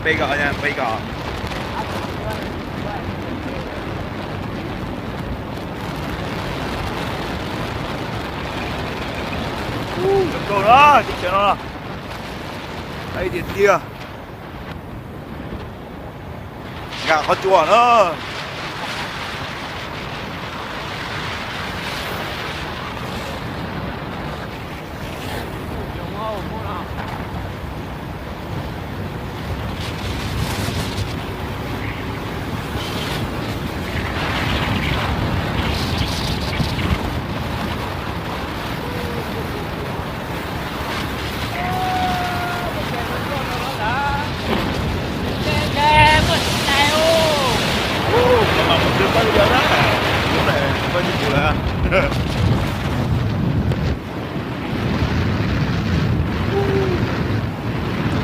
Peb kaum, peb kaum. Zoo nkauj na, teb chaws no. Ib tiag tiag. Nkag qhov tsua na.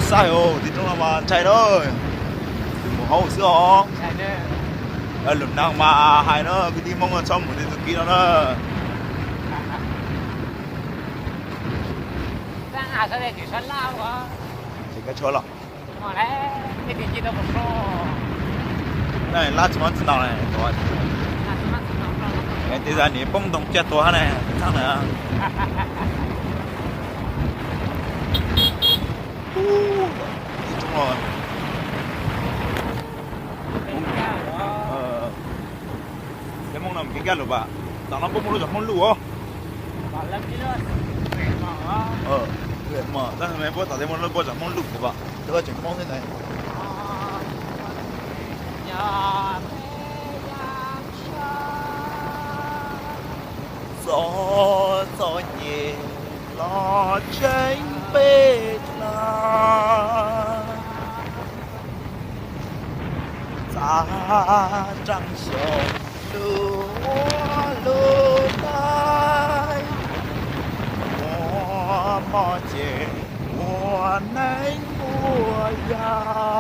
Saib os, tim roob no mas ntshai na, mus hauv xwb os. Lwm neeg mas hais na, kwv tij Hmoob txhob mus tim tus kib no na. Ces kab tshuab los. Lab tsis muaj txiv ntau ne, tej zag nim poob ntoo ciaj tua hab ne, txhab na. Ib tsoom, ces Hmoob no mus kev nkaj lug vam, tom no puab muaj lub zos Hmoob Luj os. Puab tom tej muaj lub zos Hmoob Luj kuv vam, lub tseem Hmoob thiab ntag. Txom txom nyem los tseeb peb dlaab, txav rau xyoo lug ua lug tais, muaj mob ces ua neeb ua yaig.